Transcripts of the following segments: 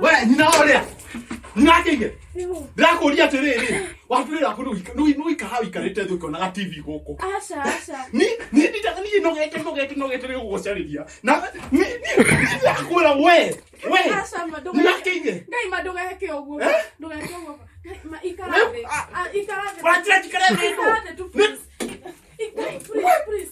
We nyina ũrĩa nyina akĩige ndĩrakũria atĩrĩrĩ watwĩra kũ nĩũikara ũikarĩte thĩ ũkĩonaga tv gũkũ. Aca, aca. Ni ni ndindaga niĩ nogete nogete nogete nĩ gũgũcarĩria na ni ni ndĩrakwĩra we we. Aca, ma nyina akĩige. Ngai, ma ndũgeke ũguo. Eh? Ndũgeke ũguo. Ngai, ma ikara Rĩu, thĩ. ah. Ah, ikara thĩ. Ũranjĩra njikare thĩ ndũ? Ikara thĩ tu, please. Ngai, please, please.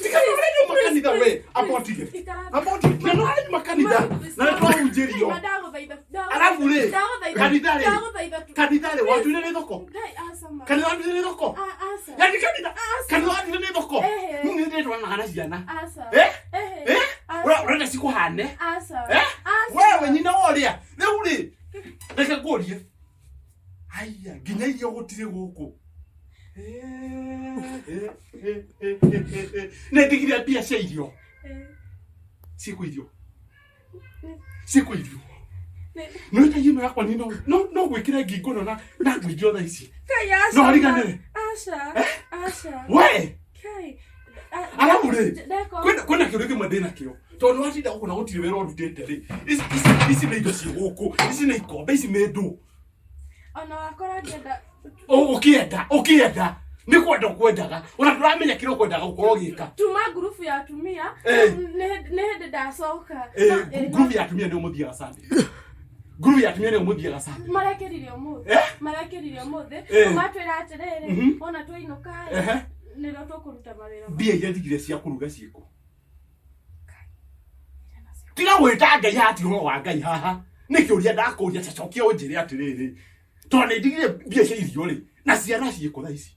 Tiga nĩ makanitha we ambotige. Ikara thĩ. Ambotige tiga nĩ makanitha na nĩ twahunjĩrio. Ngai, ma ndagũthaitha, ndagũthaitha. Arabu rĩ, Ndagũthaitha, kanitha rĩ, ndagũthaitha tu. Kanitha rĩ, watuire nĩ thoko? Ngai, aca, ma. Kanitha watuire nĩ thoko? Ah, aca. Yani kanitha Aca. kanitha watuire nĩ thoko? Ehe. Niĩ nĩ ndĩtwaranaga na ciana. Aca. Eh? Ehe. Eh? Aca. Ũrenda cikũhane? Aca. Eh? Aca. Wewe nyina wa ũrĩa rĩu rĩ, reke ngũrie, haiya, nginya irio gũtirĩ gũkũ. Eh, eh, eh, eh, eh, eh. Nĩ ndigire mbia cia irio. Eh. Ciĩkũ irio? Ciĩkũ irio? Nĩ- Nĩ ta ino yakwa ni no no no gwĩkĩra ngingo ĩno na na ngũithio thaa ici. Ngai, aca, No ma. riganĩre. Aca. Aca. We Ngai. Arabu rĩ, Ndeka. Kwĩna kĩũria kĩmwe ndĩna kĩo tondũ watinda gũkũ na gũtirĩ wĩra ũrutĩte rĩ, ici nĩ indo ciĩ gũkũ, ici nĩ ikombe, ici nĩ ndũ. Ona wakora ngĩenda. Ũkĩenda ũkĩenda nĩ kwenda ũkwendaga, ona ndũramenya kĩrĩa ũkwendaga gũkorwo ũgĩka. Tuma ngurubu ya atumia. Eh. Nĩ hĩndĩ ndacoka. Eh, No, eh, ngurubu ya atumia nĩo mũthiaga Sunday? Ngurubu ya atumia nĩo mũthiaga Sunday? Marekĩrire ũmũthĩ. Eh? Marekĩrire ũmũthĩ. Eh. Matwĩra atĩrĩrĩ, ona twainũka Ehe. nĩrĩo tũkũruta mawĩra. Mbia iria ndigire cia kũruga ciĩkũ? Tiga gwĩta Ngai haha, ti ũhoro wa Ngai haha, nĩ kĩũria ndakũria, cokia ũnjĩre atĩrĩrĩ, tondũ nĩ ndigire mbia cia irio rĩ, na ciana ciĩkũ thaa ici?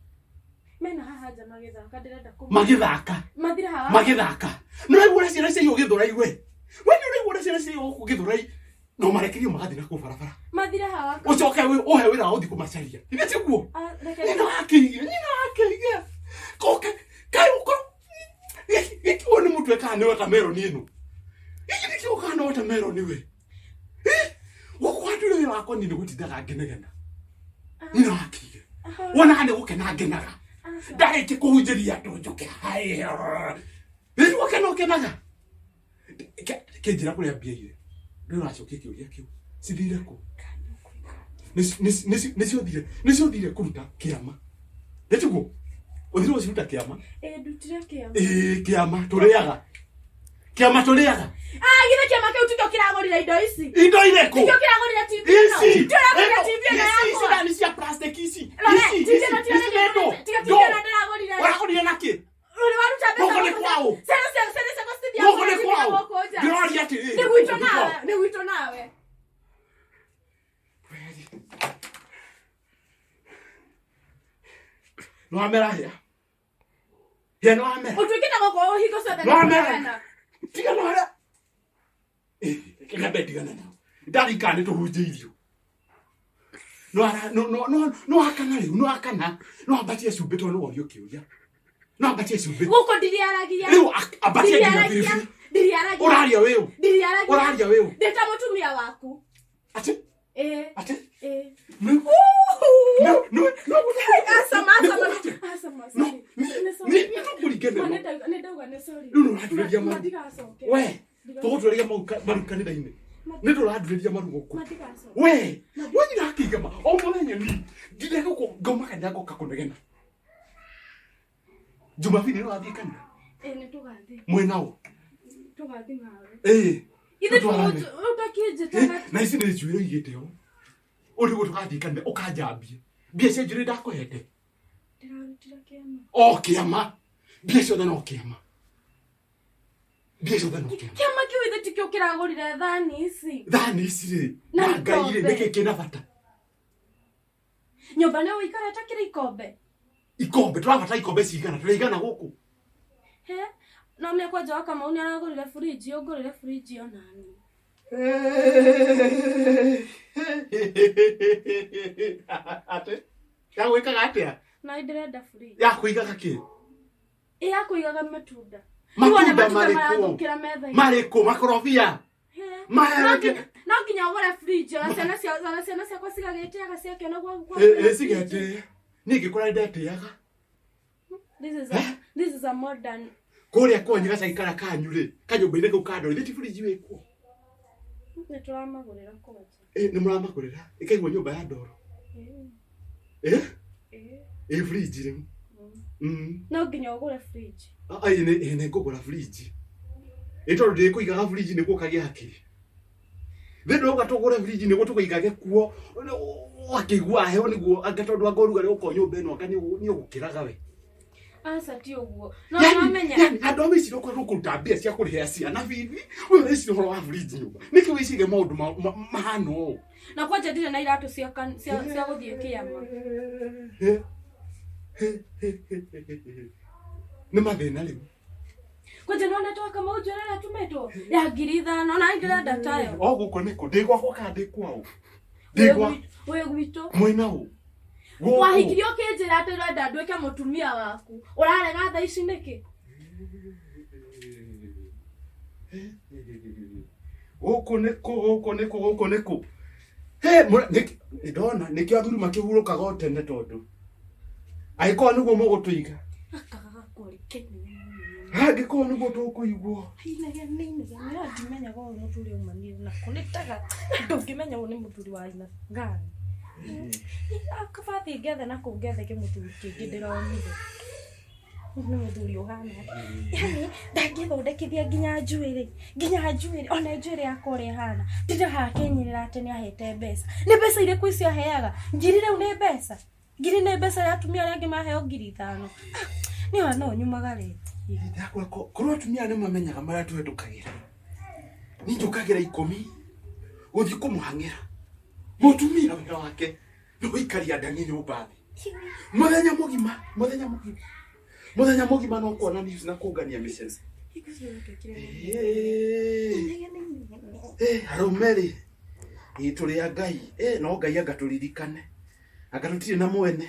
Mena haha nja magĩthaka, ndĩrenda kũmona. Magĩthaka? Mathire haha. Magĩthaka. Nĩ ũraigua ũrĩa ciana ciaiywo Gĩthũrai? We nĩ ũraigua ũrĩa ciana ciaiywo gũkũ Gĩthũrai? No marekerio magathiĩ na kũu barabara. Mathire haha. Ũcoke ũhe wĩra wa gũthiĩ kũmacaria ithe tiguo? Ah, reke. Nyina wakĩige, nyina wakĩige koke kaĩ ũkorwo gĩkĩ ũyũ nĩ mũtwe kana nĩ watermelon ĩno? Gĩkĩ nĩ kĩo kana nĩ watermelon we? Gũkũ handũ wĩra wakwa niĩ nĩ gũtindaga ngĩnegena. Nyina wakĩige wonaga nĩ gũkena ngenaga ndarĩkia kũhunjĩria andũ njoke haĩ rĩu gũkena ũkenaga kĩnjĩra kũrĩa mbia ire rĩu ũracokia kĩũria kĩu cithire kũ? Nĩciothire, nĩciothire kũruta kĩama, nĩtiguo ũthire gũciruta kĩama? Ĩ, ndutire kĩama. Ĩĩ, kĩama tũrĩaga, kĩama tũrĩaga. Ah, githĩ kĩama kĩu tikĩo kĩragũrire indo ici? Indo irĩkũ? Tikĩo kĩragũrire TV ĩno? Ici Tikĩo kĩragũrire Ĩno, TV ĩno ici ici yakwa? na nĩ cia plastic ici. Rora, Ici TV ici ĩno tiyo ici nĩ ndũ. tiga TV Ndũ. ĩno ndĩragũrire. Ũragũrire na kĩ? Ũrĩ waruta mbeca Gũkũ nĩ gũkũ nja? kwao. Ciana ciana ciakwa citithiaga Gũkũ nĩ kũrĩa TV kwao. gũkũ nja. Ndĩroria atĩrĩrĩ, Nĩ gwitũ gũkũ nĩ kwao. nawe, nĩ gwitũ nawe. Nĩ wamera hĩa hĩa, nĩ wamera. Ũtuĩkĩte gũkũ hingo ciothe nĩ Nĩ wamera. kũnegena. Tiga na harĩa. Reke nyambe ndigane nao, ndarikana nĩ tũhunjĩirio. No akana rĩu, no akana no ambatie cumbĩ tondũ nĩ worio kĩũria, no ambatie cumbĩ. Gũkũ ndiriaragia. Rĩu ambatie nginya Ndiriaragia. biribiri. Ndiriaragia. Ũraria wĩũ? Ndiriaragia. Ũraria wĩũ? Ndĩ ta mũtumia waku. Atĩ? Ĩ. Atĩ? Ĩ. Nĩ no no no. Aca ma, aca ma. Aca ma, No. sorry. Nĩ sorry. Nĩ tũkũringana. Ma, nĩ ndauga nĩ sorry. Rĩu nĩ ũrandurĩria maru. Matigacoke. We tũgũturĩria maru kanitha-inĩ, nĩ ndũrandurĩria maru gũkũ. Matigacoke. We nyina akĩiga ma o mũthenya ni nginya gũkũ ngauma kanitha ngoka kũnegena. Jumapili nĩ ũgathiĩ kanitha? Ĩĩ nĩ tũgathiĩ. Mwĩna ũ? Tũgathiĩ nawe. Ĩĩ. Ithe Tũtwarane. ũtakĩnjĩtaga. Na ici nĩ njuĩrĩ ũigĩte ũũ. Ũũ nĩguo tũgathiĩ kanitha ũkanjambie. Mbia cia njuĩrĩ ndakũhete. Ndĩrarutire kĩama. O kĩama. Mbia ciothe no kĩama. Mbia ciothe no kĩama. Kĩama kĩu ithe tikĩo kĩragũrire thani ici. Thani ici rĩ, Na na Ngai rĩ, ikombe. nĩkĩ kĩna bata? Nyũmba nĩ ũikara ĩtakĩrĩ ikombe. Ikombe, tũrabatara ikombe cigana, tũraigana gũkũ. He? No mĩakwa nja wa Kamau nĩ aragũrire fridge, ũngũrĩre fridge onani. Atĩ? Ya gwĩkaga atĩa? Na ndĩrenda fridge. Ya kũigaga kĩ? Ĩ ya kũigaga matunda. Rĩu wona Matunda matunda marĩkũ? marathũkĩra metha-inĩ. Marĩkũ? Makorobia? He. Maya No reke- nginya- no nginya ũgũre fridge ona ciana cia ona ciana ciakwa cigagĩtĩaga ciakĩona gwa gwa- Ĩ cigetĩĩa. Niĩ ngĩkũra nĩndetĩaga. This is a modern Kũrĩa kwanyu gacagi karĩa kanyu rĩ, kanyũmba-inĩ kau ka ndoro, githĩ ti fridge wĩ kuo? nĩ tũramagũrĩra kwanja. Ĩ nĩ mũramagũrĩra? Ĩkaigwo nyũmba ya ndoro. Ĩ, Ĩ? ĩ. Ĩ fridge rĩu. No nginya ũgũre fridge. Ĩ nĩ nĩ ngũgũra fridge. Ĩ tondũ ndĩkũigaga fridge nĩguo kagĩa kĩ? Thĩ ndauga tũgũre fridge nĩguo tũkũigage kuo. Ũgakĩigua heho nĩguo anga tondũ anga ũrugarĩ ũkorwo nyũmba ĩno anga nĩ ũgũkĩraga we. Aca ti ũguo. No Yani, mamenya. yani andũ a wĩciria ũkorwo kũruta mbia cia kũrĩhĩra ciana bithi, we ũreciria ũhoro wa fridge nyũmba. Nĩkĩ wĩcirie maũndũ mahana ũũ? Na kwanja ndirĩ na iratũ cia kan- cia cia gũthiĩ kĩama. Nĩ mathĩna rĩu. Kwanja nĩ wonete wa Kamau njuĩrĩ ĩrĩa ĩtumĩtwo ya 5,000 ona niĩ ndĩrenda tayo. O gũkũ nĩkũ? Ndĩ gwakwa kana ndĩ kwao? Ndĩ gwa Wĩ gwitũ. mwena ũ? Gũkũ. Wahikirie ũkĩnjĩra atĩ ũrenda nduĩke mũtumia waku. Ũrarega thaa ici nĩkĩ? Gũkũ nĩkũ? Gũkũ nĩkũ? Gũkũ nĩkũ? He, ndona nĩkĩo athuri makĩhurũkaga o tene tondũ angĩkorwo nĩguo mũgũtũiga, Gaka gagakorwo kĩnene mũno. angĩkorwo nĩguo tũkũigwo. Inegene inegene no ndimenyaga ũyũ mũthuri aumanire nako nĩ taga ndũngĩmenya ũyũ nĩ mũthuri wa aina gani. Kaba thiĩ ngethe na kũu ngethe kĩmũthuri kĩngĩ ndĩronire. Ũyũ nĩ mũthuri ũhana atĩa? Yani ndangĩthondekithia nginya njuĩrĩ, nginya njuĩrĩ, ona njuĩrĩ yakwa ũrĩa ĩhana. Ndinda haha akĩnyĩrĩra atĩ nĩ ahete mbeca. Nĩ mbeca irĩkũ icio aheaga? Ngiri rĩu nĩ mbeca? Ngiri nĩ mbeca ya atumia arĩa angĩ maheo 5,000. Niĩ ona no nyumagarĩtie. Ndakora korwo atumia nĩ mamenyaga marĩa tũhetũkagĩra. Niĩ njũkagĩra 10 gũthiĩ kũmũhang'ĩra. Mũtumia wĩra wake nĩ gũikaria ndani nyũmba thĩ. Mũthenya mũgima, mũthenya mũgima. Mũthenya mũgima no kuona news na kũngania mĩcene. Arũme rĩ, ĩ tũrĩ a Ngai, no Ngai anga tũririkane. Anga tũtirĩ na mwene.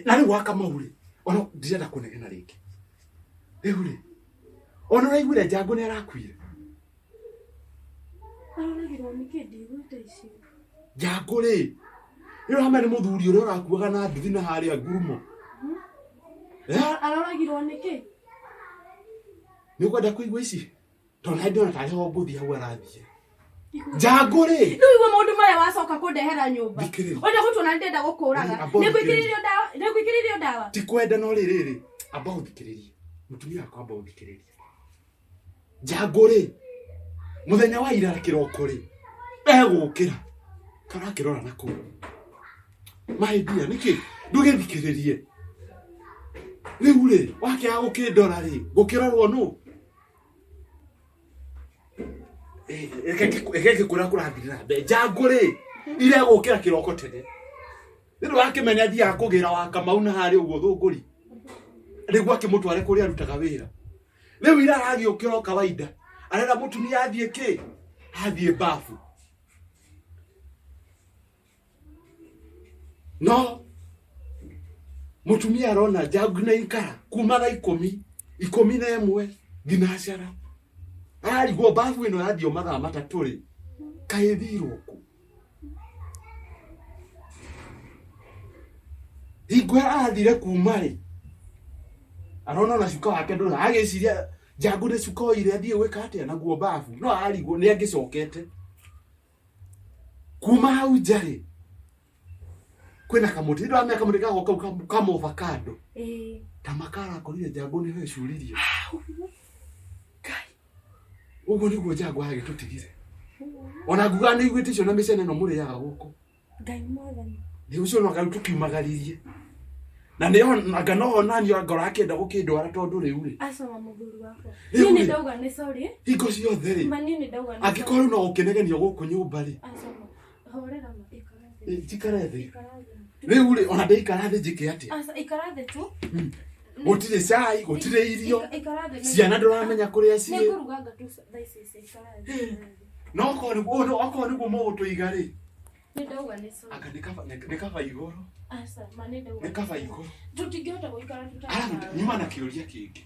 Na rĩu wa Kamau rĩ, ona ndirenda kũnegena rĩngĩ. Rĩu rĩ, ona ũraiguire Njangũ nĩ arakuire. Aroragirwo nĩkĩ ndiguĩte icio? Njangũ rĩ, rĩ ũramenya nĩ mũthuri ũrĩa ũrakuaga na nduthi na harĩa ngurumo. Aroragirwo nĩkĩ? Nĩ ũkwenda kũigua ici? Tondũ na ndĩrona tarĩ ho ngũthiĩ hau arathiĩ. Njangũ rĩ. Rĩu igua maũndũ marĩa wacoka kũndehera nyũmba. Thikĩrĩria. Ũrenda gũtuona nĩ ndĩrenda gũkũraga. Amba ũthikĩrĩrie. Nĩngwĩkĩrĩirio ndawa, nĩngwĩkĩrĩirio ndawa. Ti kwenda no rĩ rĩrĩ, amba ũthikĩrĩrie. Mũtumia wakwa amba ũthikĩrĩrie. Njangũ rĩ, mũthenya wa ira kĩroko rĩ, egũkĩra. Karakĩrora na kũu. My dear, nĩkĩ? Ndũgĩthikĩrĩrie. Rĩu rĩ, wakĩaga gũkĩndora rĩ, ngũkĩrorwo nũ? Reke ngĩkwĩra kũrathirĩra mbere. Njangũ rĩ, ira egũkĩra kĩroko tene. Rĩu wakĩmenya athiaga kũgĩra wa Kamau na harĩa ũguo Thũngũri. Nĩguo akĩmũtware kũrĩa arutaga wĩra. Rĩu ira aragĩũkĩra o kawaida. Arenda mũtumia athiĩ kĩ? Athiĩ bafu. No mũtumia arona Njangũ na ikara kuma thaa 10, 11 thinacara. Ararigwo bafu ĩno yathio mathaa 3 rĩ, kaĩ ĩthirwo kũ? Hingo ĩrĩa arathire kuma rĩ, arona ona cuka wake ndũrĩ, agĩciria Njangũ nĩ cuka oire athiĩ gwĩka atĩa naguo bafu, no ararigwo nĩ angĩcokete. Kuma hau nja rĩ, Kwĩna kamũtĩ ndĩramenya kamũtĩ gako kau ka mũvakando. Ĩĩ. Ta makara akorire njangũ nĩho ĩcuririe. Ngai. Ũguo nĩguo njangũ agĩtũtigire. Ona nguga nĩ iguĩte icio na mĩcene ĩno mũrĩaga gũkũ. Ngai mwathani. Nĩ ũcio no rĩu tũkiumagaririe. Na nĩ anga no onanio anga ũrakĩenda gũkĩndwara tondũ rĩu rĩ. Aca wa mũthuri wakwa. Rĩu Niĩ nĩ rĩ. ndauga nĩ sorry. Hingo ciothe rĩ. Ma niĩ nĩ ndauga nĩ Angĩkorwo rĩu no gũkĩnegenio gũkũ nyũmba rĩ. Aca ma. Horera ma ikara thĩ. Ĩ, Njikare thĩ. Ikara thĩ. Rĩu rĩ ona ndĩikara thĩ njĩke atĩa? Aca ikara thĩ tu. Gũtirĩ cai, gũtirĩ irio. Ikara thĩ. Ciana ndũramenya kũrĩa Nĩ cirĩ. ngũruga ngatu thaa ici ici ikara thĩ. Ikara thĩ. No okorwo nĩguo okorwo nĩguo mũgũtũiga rĩ. Nĩ ndauga nĩ sorry. Anga nĩ kaba nĩ kaba igũrũ. Aca ma nĩ ndauga. Nĩ kaba igũrũ. Tũtingĩhota gũikara tũtarĩ. Arabu nawe. nyuma na kĩũria kĩngĩ.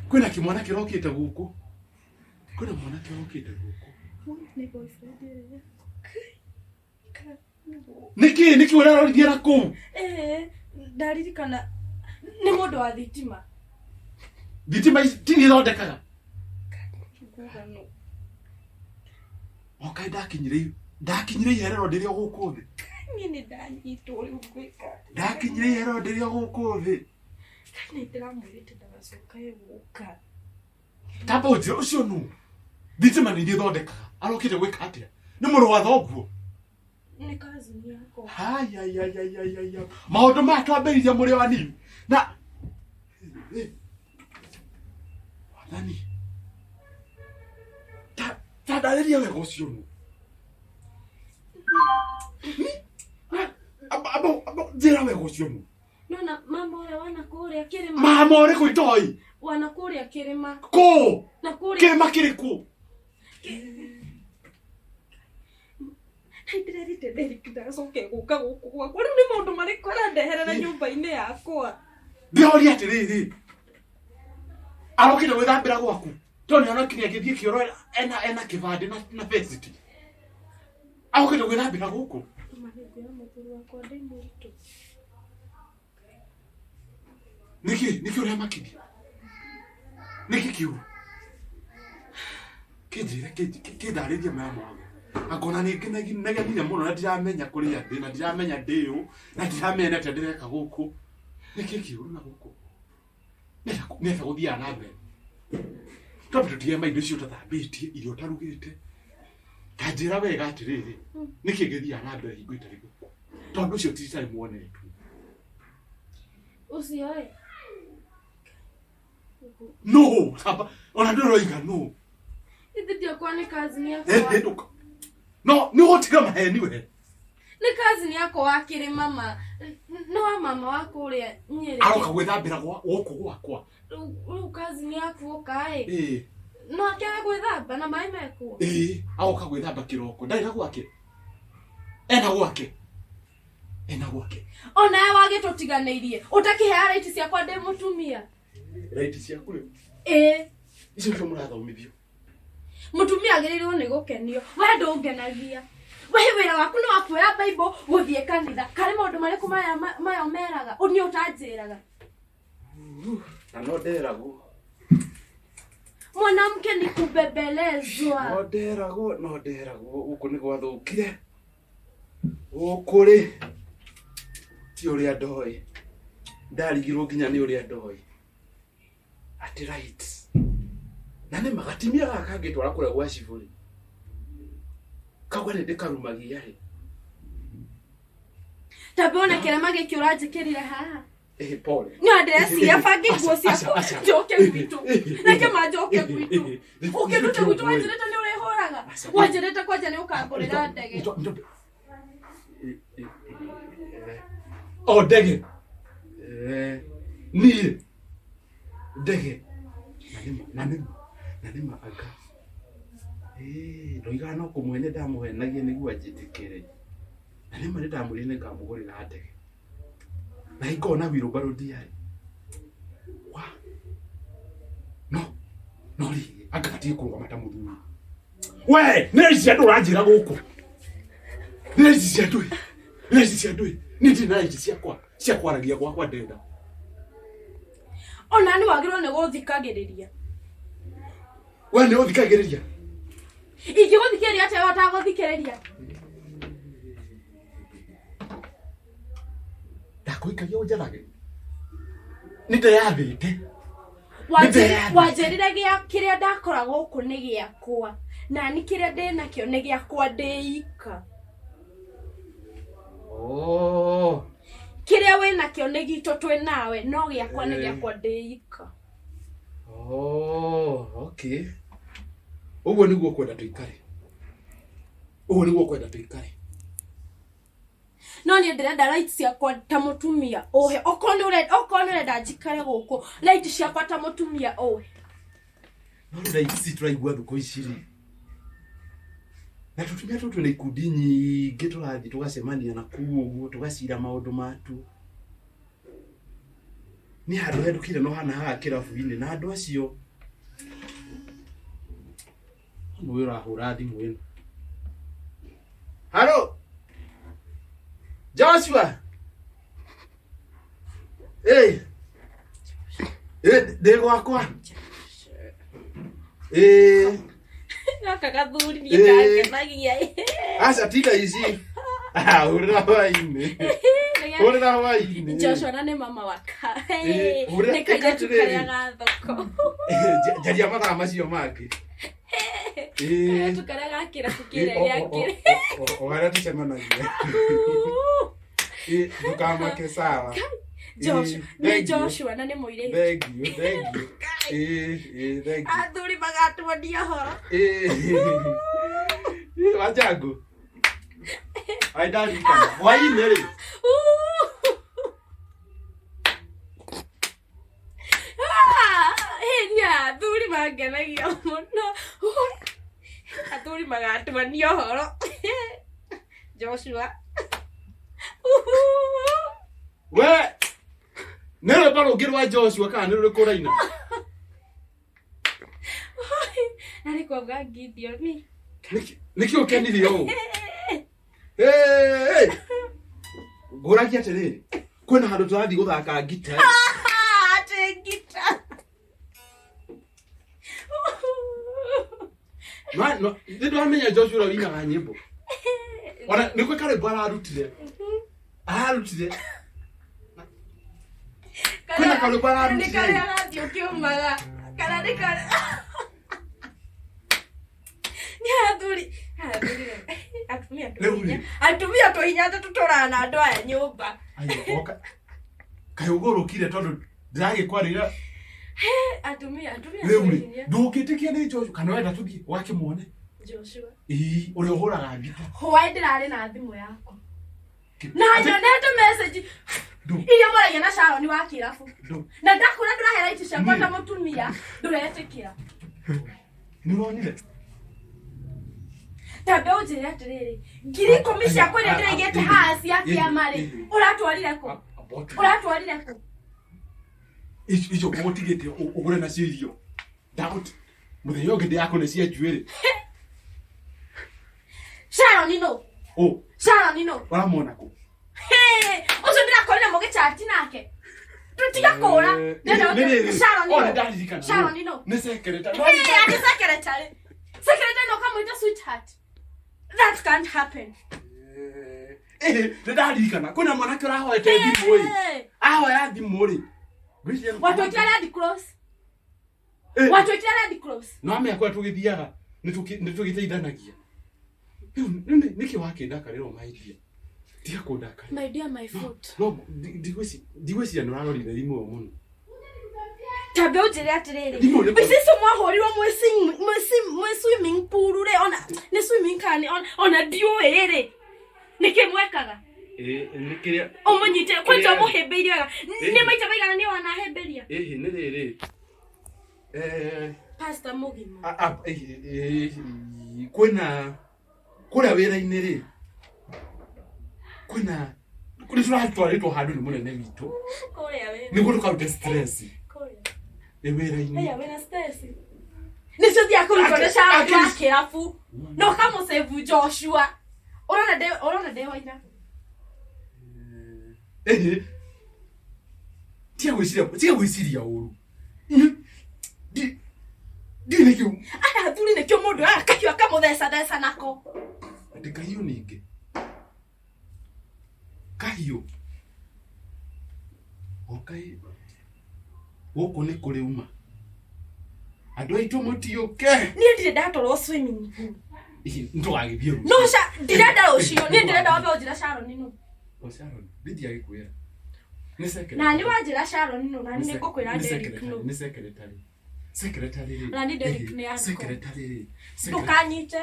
Kwĩna kĩmwana kĩrokĩte gũkũ. Kwĩna mwana kĩrokĩte gũkũ. Nĩ boyfriend ĩrĩa. Nĩkĩ nĩkĩ ũrarorithia na kũu? Eh, ndaririkana nĩ mũndũ wa thitima. Thitima ici ti niĩ thondekaga. Nguga no. Okaĩ ndakinyire ndakinyire iherero ndĩrĩ o gũkũ thĩ. Niĩ nĩ ndanyitwo rĩu ngwĩka. Ndakinyire iherero ndĩrĩ o gũkũ thĩ. Nĩ ndĩramwĩrĩte ndagacoke gũka. Tamba ũnjĩre ũcio nũ? Thitima nĩ iria thondekaga. Arokĩte gwĩka atĩa? Nĩ mũrũ wa thoguo. Nĩ cousin yakwa. Hayayayayaya. Maũndũ maya twambĩrĩria mũrĩ o anini. Na Wathani. Ta ta ndarĩria wega ũcio nũ. Amba amba amba njĩra wega ũcio nũ. Nona mama ũrĩa wana kũrĩa kĩrĩma. Mama ũrĩkũ itoi? Wana kũrĩa kĩrĩma. Kũ? Na kũrĩa Kĩrĩma kĩrĩkũ? Nĩ ndĩrerĩte Derrick ndagacoke gũka gũkũ gwakwa. Rĩu nĩ maũndũ marĩkũ arandeherera nyũmba-inĩ yakwa? Ndĩroria atĩrĩrĩ. Arokĩte gwĩthambĩra gwaku. Tondũ nĩona kinya agĩthiĩ kĩoro ena ena kĩbandĩ na na vesti. Arokĩte gwĩthambĩra gũkũ. Ma nĩ nguoya mũthuri wakwa ndĩ mũritũ. Nĩkĩ nĩkĩ ũremakithia? Nĩkĩ kĩũru? Kĩnjĩre kĩndarĩrie maya mothe. Angona nĩ ngenegenire mũno na ndiramenya kũrĩa ndĩ na ndiramenya ndĩ ũ na ndiramenya nĩ atĩa ndĩreka gũkũ. Nĩkĩ kĩũru na gũkũ? Nĩ atĩa gũthiaga na mbere? Twambe tũtige maindo icio ũtathambĩtie, irio ũtarugĩte. Ta njĩra wega atĩrĩrĩ, nĩkĩ gĩthiaga na mbere hingo itarĩ gũkũ? Tondũ ũcio ti itarĩ muonetwo. Ũcio ĩ. No, amba ona ndũroiga no. Ithe ndiakwa nĩ cousin yakwa. Eh, ndũka. No, nĩ ũgũtiga maheni we. Nĩ cousin yakwa wa kĩrĩma ma. Nĩ wa mama wa kũrĩa Nyĩrĩ. Aroka gwĩthambĩra gwa gũkũ gwakwa. Rĩu rĩu cousin yaku oka ĩ. Ĩĩ, No akĩaga gwĩthamba na maĩ mekuo. ĩĩ, agoka gwĩthamba kĩroko. Ndarĩ na gwake. Ena gwake. Ena gwake. Onawe wagĩtũtiganĩirie. Ũtakĩheaga raiti ciakwa ndĩ mũtumia. Raiti ciaku rĩ. Ĩĩ. Icio nĩcio mũrathomithio. Mũtumia agĩrĩirwo nĩ gũkenio. We ndũngenagia. We wĩra waku nĩ wa kuoya Bible gũthiĩ kanitha. Karĩ maũndũ marĩkũ maya maya ũmeraga? Niĩ ũtanjĩraga. Na no nderagwo. Mwanamke ni kubembelezwa. No nderagwo, no nderagwo gũkũ nĩ gwathũkire. Gũkũ rĩ ti ũrĩa ndoĩ. Ndarigirwo nginya nĩ ũrĩa ndoĩ. Atĩ right. Na nĩ magatimia gaka kangĩtwara kũrĩa gwa cibũ rĩ. Kauga nĩ ndĩkarumagia rĩ. Tambe one kĩrema gĩkĩ ũranjĩkĩrire haha. Ĩhĩ pole. No ndĩreciria bange nguo Aca, ciakwa aca. njoke gwitũ. Reke manjoke Ĩhĩ, gwitũ. ĩhĩ. Ũkĩndute gwitũ wanjĩrĩte nĩ ũrĩhũraga. Aca. Wanjĩrĩte kwanja nĩ ũkangũrĩra ndege. O ndege. Niĩ ndege. Na nĩma na nĩma na nĩma anga. Ndoigaga no kũmũhenia ndamũhenagia nĩguo anjĩtĩkĩre. Na nĩma nĩ ndamwĩrire nĩ ngamũgũrĩra ndege. Na hingo na wheelbarrow ndiarĩ. Wa. No. No rĩrĩ, anga gatige kũrũgama ta mũthuri. We, nĩ ici cia andũ ũranjĩra gũkũ. Nĩ ici cia andũ. Nĩ ici cia andũ. Niĩ ndirĩ na ici ciakwa cia kwaragia gwakwa ndenda. Ona nĩ wagĩrĩirwo nĩ gũthikagĩrĩria. We nĩ ũthikagĩrĩria. Ingĩgũthikĩrĩria atĩa we ũtagũthikĩrĩria? Ndakũhikagia ũnjathage. Nĩ ndeyathĩte. Wanjĩrire wanjĩrire gĩa kĩrĩa ndakora gũkũ nĩ gĩakwa nani kĩrĩa ndĩ nakĩo nĩ gĩakwa ndĩika. Oh. Kĩrĩa wĩ nakĩo nĩ gitũ twĩ nawe no gĩakwa nĩ gĩakwa ndĩika. Oh, okay. Ũguo nĩguo ũkwenda tũikare. Ũguo nĩguo ũkwenda tũikare. No niĩ ndĩrenda rights ciakwa ta mũtumia ũhe. Okorwo nĩ ũrenda okorwo nĩ ũrenda njikare gũkũ rights ciakwa ta mũtumia ũhe. No rĩu rights tũraigua thukũ ici rĩ. Na tũtumia tũtũ twĩna ikundi nyingĩ tũrathiĩ tũgacemania na kũu ũguo tũgacira maũndũ matuo. Nĩ handũ hendũkĩire no hana haha kĩrabu-inĩ na andũ acio ũyũ ũrahũra thimũ ĩno. Haro Joshua. Hey. Hey, ndĩ gwakwa. Eh, Gaka gathuri niĩ Eh. kangenagia. aca tinda ici. Ah, hũrĩra hwaĩ-inĩ. Hũrĩra hwaĩ-inĩ. Joshua na nĩ mama wa ka. Eh, hũrĩra- Nĩ kairĩtu ĩka atĩrĩrĩ. karĩa ga thoko. Njaria mathaa macio mangĩ. Eh. Kairĩtu karĩa ga kĩrabu kĩrĩa gĩa kĩrĩ. O harĩa tũcemanagia. Eh, ndũkamake sawa. Joshua Eh, nĩ thank you. Joshua na nĩ mũirĩtu. Thank you, thank you. Eh, eh, thank you. Athuri magatuonia horo. Eh, eh, Wanjangu. Ai ndarikana. Hwaĩ-inĩ rĩ. Hĩnia athuri mangenagia mũno. Athuri magatuania ũhoro. Joshua. We nĩ rwĩmbo rũngĩ rwa Joshua kana nĩ rũrĩkũ ũraina? Na nĩ kwauga Gideon. Nĩkĩ ũkenire ũũ? Hey! Ngũragia atĩrĩrĩ, kwĩna handũ tũrathiĩ gũthaka ngita. Atĩ ngita. Nĩ ndwamenya Joshua ũrĩa ũinaga nyĩmbo. Ona nĩ kwĩ karwĩmbo ararutire. Ararutire. Kwĩna karwĩmbo Nĩ ararutire. karĩa gathiĩ ũkĩũmaga. Kana nĩ karĩa nĩ athuri athuri atumia Rĩu rĩ. tũhinya atumia tũhinya tũtũraga na andũ aya nyũmba. Aiyo, oka. Kaĩ ũgũrũkire tondũ ndĩragĩkwarĩra Atumia atumia rĩu rĩ tũhinya. ndũngĩtĩkia nĩ Joshua kana wenda tũthiĩ wakĩmuone. Joshua. Ĩĩ, ũrĩa ũhũraga ngita. Hwaĩ ndĩrarĩ na thimũ yakwa. Na nyonete message Ndũ- iria mwaragia na Sharon wa kĩrabu. ndũ- Na ndakwĩra ndũrahe right ciakwa Niĩ. ta mũtumia ndũretĩkĩra. Nĩ ũronire? Tambe ũnjĩre atĩrĩrĩ, 10,000 ciakwa iria ndĩraigĩte haha cia kĩama rĩ, ũratwarire kũ? Ũratwarire kũ? Icio ngũgũtigĩte ũgũre nacio irio. Ndagũti mũthenya ũngĩ ndĩrakũne cia njuĩrĩ. Sharon no. Ũ, Sharon no. ũramuona kũ? Hey, ũcio ndĩrakorire mũgĩchati nake. Tũtiga kũra. Ndĩrenda Nĩ rĩrĩ. Sharon O, no. nĩ ndaririkana. Sharon no. Nĩ secretary. Hey, ati secretary. Secretary no kamwĩta sweetheart. That can't happen. Eh, nĩ ndaririkana. Kwĩna mwanake ũrahoete thimũ ĩ. Hey. Ahoya thimũ rĩ. Ngwĩciria- Watwĩkĩra Red Cross. Eh, Watwĩkĩra Red Cross. no amenya kũrĩa tũgĩthiaga nĩ tũgĩteithanagia. Rĩu nĩkĩ wakĩndakarĩra ũmaidia? Tiga kũndakarĩra. My dear, my foot. No ndigwĩciria nĩ ũrarorire thimũ ĩyo mũno. Tambe ũnjĩre atĩrĩrĩ. Thimũ nĩ- Mbica icio mwahũrirwo mwĩ swimming pool rĩ ona nĩ swimming kana nĩ ona ndiũĩ rĩ. Nĩkĩ mwekaga? Nĩ kĩrĩa Ũmũnyite kwanja Kĩrĩa- ũmũhĩmbĩirie wega. Nĩ maita maigana nĩ wanahĩmbĩria? ĩhĩ nĩ rĩrĩ. Eh, Pastor mũgima. Kwĩna kũrĩa wĩra-inĩ rĩ kwĩna nĩ tũratwarĩtwo handũ nĩ mũnene witũ Kũrĩa wĩra. nĩguo tũkarute stress Kũrĩa. ĩ wĩra-inĩ. Aya wĩna stress. Nĩ tũthiaga kũrutwo nĩ Sharon wa kĩrabu. Na ũkamũsave Joshua. Ũrona ndĩ ũrona ndĩ waina. Ĩhĩ tiga gwĩciria tiga gwĩciria ũru. Ndiũĩ nĩkĩ Aya athuri nĩkĩo mũndũ oyaga kahiũ akamũthecatheca nako. Atĩ kahiũ ningĩ kahiũ Okai gũkũ nĩ kũrĩ uma andũ aitũ mũtiũke. Niĩ ndirĩ ndatwarwo swimming pool. Ihi, nĩtũgagĩthiĩ rũciũ. No ca ndirenda rũciũ, niĩ ndĩrenda wambe ũnjĩra Sharon nũ. O Sharon, ndingĩagĩkwĩra. Nĩ secretary. Na nĩ wanjĩra Sharon nũ, na nĩ ngũkwĩra Nĩ Derrick secretary, nũ. nĩ secretary. Secretary rĩ. Na nĩ Derrick Ĩhĩ, nĩ uncle. Secretary rĩ. Ndũkanyite.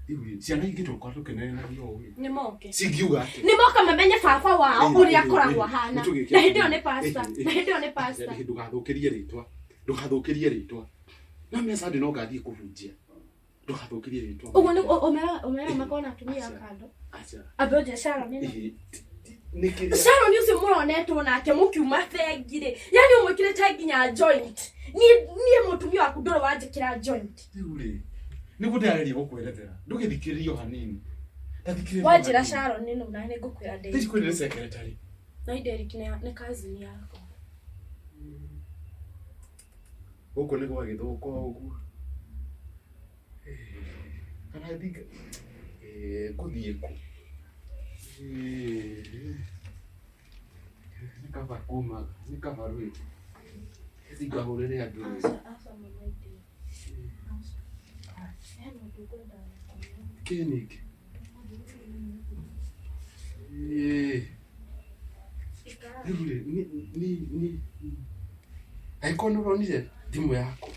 Rĩu rĩ, ciana ingĩ tũkorwo tũkĩnenenagia ũũ rĩ. Nĩ moke. Cingiuga atĩa? Nĩ moka mamenye baba wao Ĩhĩ, ũrĩa ĩhĩ, akoragwo ĩhĩ. ahana. Nĩtũgĩke Na hĩndĩ ĩyo atĩrĩrĩ. nĩ pastor. Ĩhĩ, ĩhĩ. Na hĩndĩ ĩyo nĩ pastor. Ĩhĩ, ndũgathũkĩrie rĩtwa. Ndũgathũkĩrie rĩtwa. No menya Sunday no ngathiĩ kũhunjia. Ndũgathũkĩrie rĩtwa. Ũguo nĩ ũmeraga makorwo na atumia a kando. Aca. Ambe ũnjĩre Sharon nũ. Ĩhĩ, nĩ kĩrĩa. Sharon ũcio mũronetwo nake mũkiuma bengi rĩ, yani ũmwĩkĩrĩte nginya joint. Niĩ niĩ mũtumia waku ndũrĩ wanjĩkĩra joint. Rĩu rĩ, nĩguo ndĩrageria gũkwerethera. Ndũgĩthikĩrĩrie o hanini. Tathikĩrĩria. Wanjĩra Sharon nũ na nĩ ngũkwĩra Derrick. Thaici kwĩrĩ nĩ secretary. Na Derrick nĩ cousin yakwa. Gũkũ nĩ gwagĩthũka o ũguo. Kana thinga ngũthiĩ kũ? Nĩ kaba kuma, nĩ kaba rwĩ. Thiĩ ngahũrĩre andũ. Aca, aca mama ndĩ. Aca. Hena ũndũ ngwendaga gũkwĩra. Kĩ ningĩ? Ikara. Rĩu rĩ, ni angĩkorwo nĩ ũronire thimũ yakwa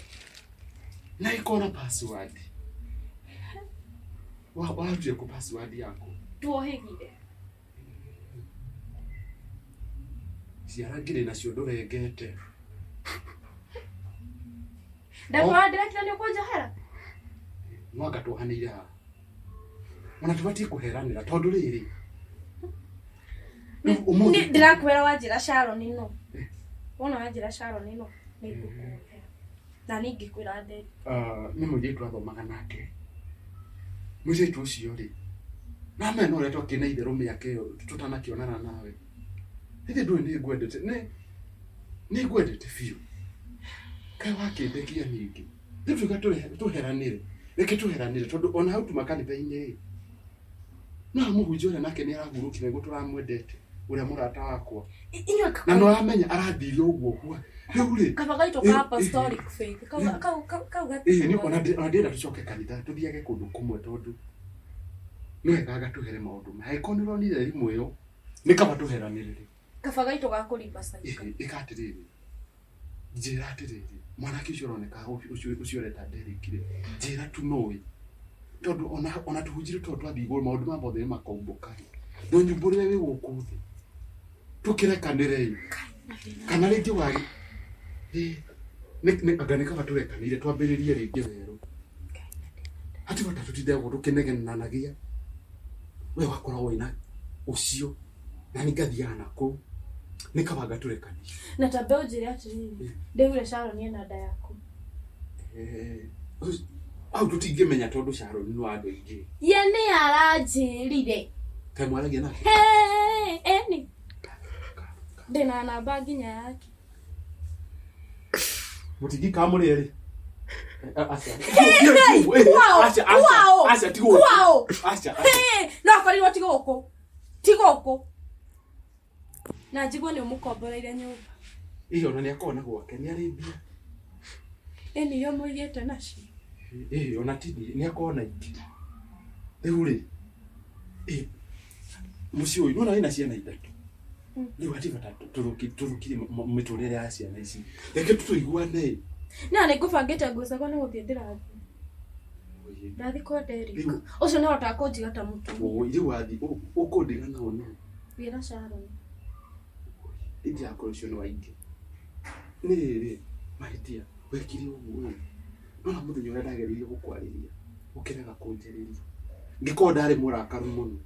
na ĩkorwo na password, warutire kũ password yakwa? Tuohĩgire. Ciara ngirĩ nacio ndũrengete. Ndakwĩra ndĩrekire nĩ ũkũnjohera. No anga twohanĩire haha. Ona tũbatiĩ kũheranĩra tondũ rĩrĩ. Rĩu ũmũthĩ- Nĩ ndĩrakwĩra wanjĩra Sharon nũ. Wona wanjĩra Sharon nũ nĩ ngũkuohera. Na niĩ ngĩkwĩra Derrick. Ah, nĩ mũirĩtu athomaga nake. Mũirĩtu ũcio rĩ, na mena ũrĩa twakĩrĩ na itherũ mĩaka ĩyo tũtanakĩonana nawe. Ithe ndũĩ nĩ ngwendete, nĩ ngwendete biũ. Kaĩ wakĩndekia ningĩ. Rĩu tuga tũheranĩre. Reke tũheranĩre tondũ ona hau tuma kanitha-inĩ rĩ, no mũhunjia ũrĩa nake nĩ arahurũkire nĩguo tũramwendete, ũrĩa mũrata wakwa. Inyuĩ Na nĩ ũramenya arathire ũguo ũguo. Rĩu rĩ, kaba gaitũ ka apostolic faith. Kau kau kau kau ĩĩ nĩ ona ndĩrenda tũcoke kanitha tũthiage kũndũ kũmwe tondũ nĩ wega anga tũhere maũndũ maya. Angĩkorwo nĩ ũronire thimũ ĩyo, nĩ kaba tũheranĩre rĩu. Kaba gaitũ ga kũrimba caika. Ĩhĩ, ĩka atĩrĩrĩ, njĩra atĩrĩrĩ, mwanake ũcio ũroneka ũcio ũcio ũreta Derrick rĩ, njĩra tu nũĩ. Tondũ ona tũhunjire tondũ twathiĩ igũrũ maũndũ maya mothe nĩ makombũka rĩ. Ndũnyumbũrĩre wĩ gũkũ thĩ. Tũkĩrekanĩre ĩ. Kana rĩngĩ wagi nĩ anga nĩ kaba tũrekanĩire twambĩrĩrie rĩngĩ werũ. Hatirĩ bata tũtinde ũguo tũkĩnegenanagia. We wakoragwo wĩna ũcio na niĩ ngathiaga na kũu. Nĩ kaba anga tũrekanĩire. Na tambe ũnjĩre atĩrĩrĩ, ndaiguire Sharon ena nda yaku. Hau tũtingĩmenya tondũ Sharon nĩ wa andũ aingĩ. Ye nĩ aranjĩrire. Kaĩ mwaragia nake? Hey, eni. Ndĩna namba nginya yake. Mũtingĩikara mũrĩ erĩ? Aca. Kwao, Aca, aca, kwao, aca, ti gũkũ. kwao. Aca, aca. Hey, no akorirwo ti gũkũ. Ti gũkũ. Na njigue nĩ ũmũkomboreire nyũmba. Ĩĩ ona nĩ akoragwo na gwake, nĩ arĩ mbia. Ĩni iria mũigĩte nacio. Ĩĩ ona ti niĩ, nĩ akoragwo na ingĩ. Rĩu rĩ, ĩ mũciĩ ũyũ nĩwona wĩna ciana ithatũ. Rĩu hatirĩ bata tũthũkie mĩtũrĩre ya ciana ici. Reke tũiguane ĩ. Na nĩ ngũbangĩte nguo ciakwa nĩ gũthiĩ ndĩrathiĩ. Ndathiĩ kwa Derrick. Rĩu- Ũcio nĩ ahotaga kũnjiga ta mũtumia. Ũĩ, rĩu wathiĩ ũkũndiga nao nũ? Wĩra Sharon. Ĩndĩ akorwo ũcio nĩ wa aingĩ. Nĩ rĩrĩ, mahĩtia, wekire ũguo ĩ. Nĩwona mũthenya ũrĩa ndageririe gũkwarĩria, ũkĩrega kũnjarĩria. Ngĩkorwo ndarĩ mũrakaru mũno.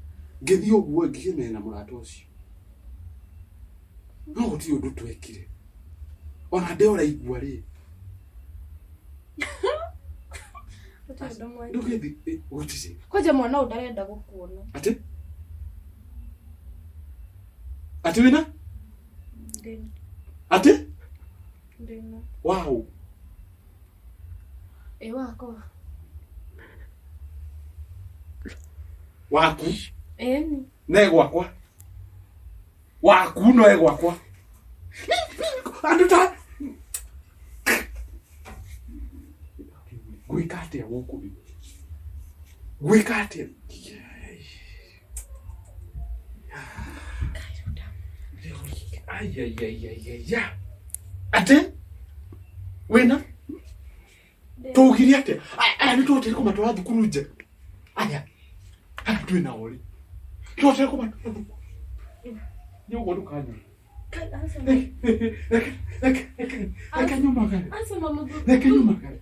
Ngĩthiĩ ũguo ĩ, ngĩcemania na mũrata ũcio. No gũtirĩ ũndũ twekire. Ona ndĩ ũraigua rĩ. Gũtirĩ ũndũ mwega. Ndũgĩthiĩ, gũtirĩ. Kwanja mwana ũyũ ndarenda gũkuona. Atĩ? Atĩ wĩna? Ndĩna. Atĩ? Ndĩna. Wow. Ĩ wakwa. Waku? Ĩni. Ne gwakwa? Waku no e gwakwa. Andũ ta gwĩka atĩa gũkũ rĩu? Gwĩka atĩa? Aiaiaiaiaia. Atĩ wĩna tũgire atĩa? Aya aya nĩ tũhotire kũmatwara thukuru nje. Aya aya twĩ nao rĩ tũhotire kũmatwara thukuru. Nĩ ũguo ndũkanyua. Reke nyumagare. Asema mũthuri. Reke nyumagare.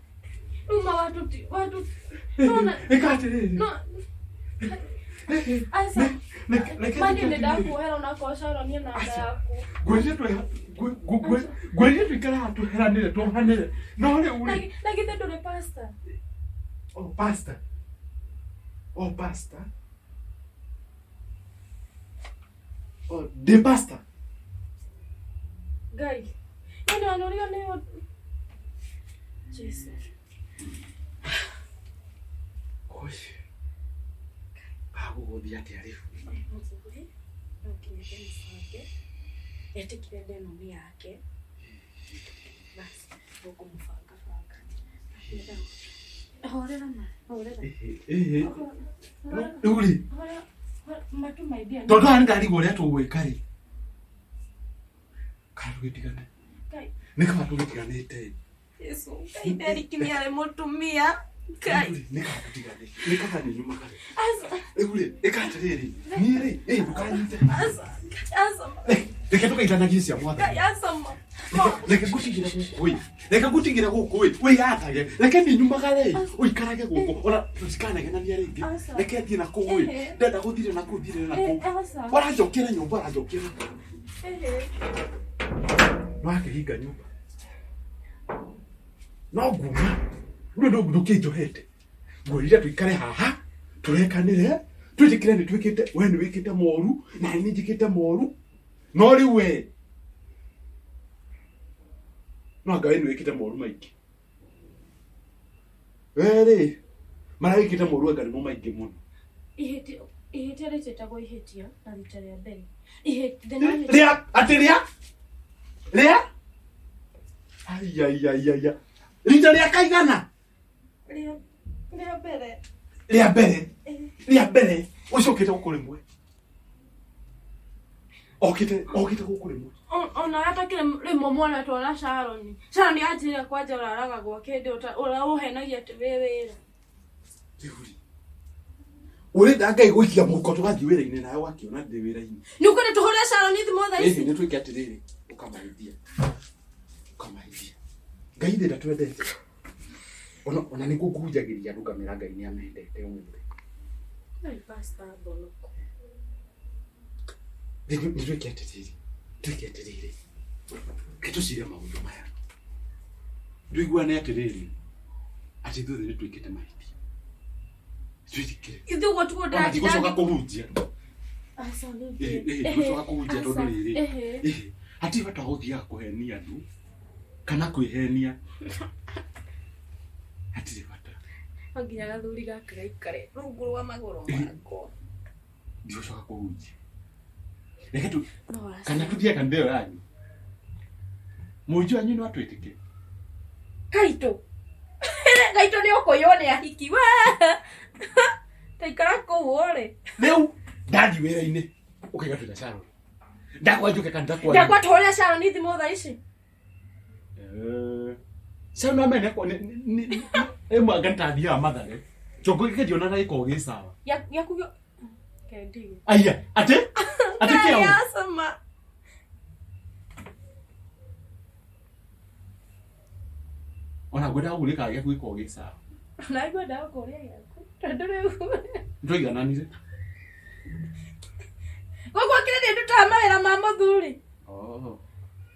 Rĩu watu watu nona Ĩka atĩrĩrĩ. no Asa Reke mani nĩ ndakuohera onakorwo Sharon nĩ namba yaku. Ngwĩrire tũikare haha tũheranĩre twohanĩre no rĩu rĩ Na githĩ ndũrĩ pastor? Oh, pastor. Oh, pastor. Oh, ndĩ pastor. Ngai. Nĩ wanũrio nĩ Jesu. Oi. Agũgũthiĩ atĩa rĩu? Mũthuri no nginya ndĩmũbange etĩkire nda ĩno nĩ yake basi gũkũmũbanga banga. Horera ma, horera. Ĩhĩ. Rĩu rĩ, Horera, matu my dear. tondũ haha nĩndarigwo ũrĩa tũgwĩka rĩ. Kana tũgĩtigane. Ngai. Nĩ kaba tũgĩtiganĩte. Jesu, Ngai Derek nĩ arĩ mũtumia. Ngai. Rĩu rĩ, nĩ kaba tũtigane. Nĩ kaba nĩ nyumagare. Asa, Rĩu rĩ, ĩka atĩrĩrĩ. Niĩ rĩ, ĩ ndũkanyite. asa, asa, Reke tũkaitanagie cia mwathani. Ngai asa ma. Reke ngũtigĩre gũkũ ĩ. Reke ngũtigĩre gũkũ ĩ. Wĩyatage. Reke niĩ nyumagare ĩ. Ũikarage gũkũ. Ona tũtikanagenania rĩngĩ. Aca. Reke thiĩ na kũu ĩ. Ehe. Ndenda gũthire na kũu thire na kũu. Asa. Ũranjokera nyũmba ũranjokera. Ehe. Nĩwakĩhinga nyũmba. No nguma. Rĩu ndũkĩnjohete. Ngwĩrire tũikare haha tũrekanĩre twĩtĩkĩre nĩ twĩkĩte we nĩ wĩkĩte moru na nĩ njĩkĩte moru no rĩu we no anga we nĩ wĩkĩte moru maingĩ we rĩ marĩa wĩkĩte moru anga nĩmo maingĩ mũno. Ihĩtia ihĩtia rĩtiĩtagwo ihĩtia na rita rĩa mbere. Ihĩtia Rĩa atĩ rĩa rĩa aiaiaiaia rita rĩa kaigana rĩa rĩa mbere. Rĩa mbere rĩa mbere ũcio ũkĩte gũkũ rĩmwe okĩte okĩte gũkũ rĩmwe. Ona atakĩrĩ rĩmwe mwana twona Sharon. Sharon anjĩrire kwanja ũraraga gwake hĩndĩ ũraũhenagia atĩ wĩ wĩra. Rĩu rĩ ũrenda Ngai gũikia mũhuko tũgathiĩ wĩra-inĩ nawe ũgakĩona ndĩ wĩra-inĩ. Nĩ ũkwenda tũhũrĩre Sharon thimũ thaa ĩhĩ ici? nĩ twĩke atĩrĩrĩ ũkamahithia ũkamahithia Ngai thĩ ndatwendete ona ona nĩ ngũnjagĩria andũ ngamera Ngai nĩ amendete ũmũthĩ. Ngai pastor Mbonoko. Nĩ twĩke atĩrĩrĩ twĩke atĩrĩrĩ ke tũcire maũndũ maya tũiguane atĩrĩrĩ atĩ ithuothe nĩ twĩkĩte mahĩtia twĩtĩkĩre. Ithuĩ ũguo tiguo Ona ndigũcoka ndĩratinda. kũhunjia. Aca nĩ Ĩhĩ, ĩhĩ, ndigũcoka kũhunjia tondũ rĩrĩ ĩhĩ hatirĩ bata wa gũthiaga kũhenia andũ kana kwĩhenia hatirĩ bata. No nginya gathuri gaka gaikare rungu rwa magũrũ makwa. Ndigũcoka kũhunjia reke tu No aca. Kana tũthiĩ kanitha ĩyo yanyu mũnji wanyu no atwĩtĩkĩre. Kaitũ. Gaitũ nĩ ũkũiywo nĩ ahiki. We. Taikara kũu ũrĩ. Rĩu ndathiĩ wĩra-inĩ ũkaiga twĩna Sharon ndakwa njũke kanitha kwanyu. Ndakwa tũhũrĩre Sharon thimũ thaa ici. Eh, Sharon amene kwa nĩ ĩmwe anga nĩtathiaga Mathare chongo gĩkĩ ndionaga gĩkoragwo gĩ sawa. Gĩaku gĩ kendige. Aya atĩ atĩ Ngai kĩao acama. Ona ngwendaga kũũria kana gĩaku gĩkoragwo gĩ sawa. Na ngwendaga kũũria gĩaku. Tondũ rĩu. Nĩtwaigananire. Gũkũ kĩrĩ nĩ ndutaga mawĩra ma mũthuri. Oh.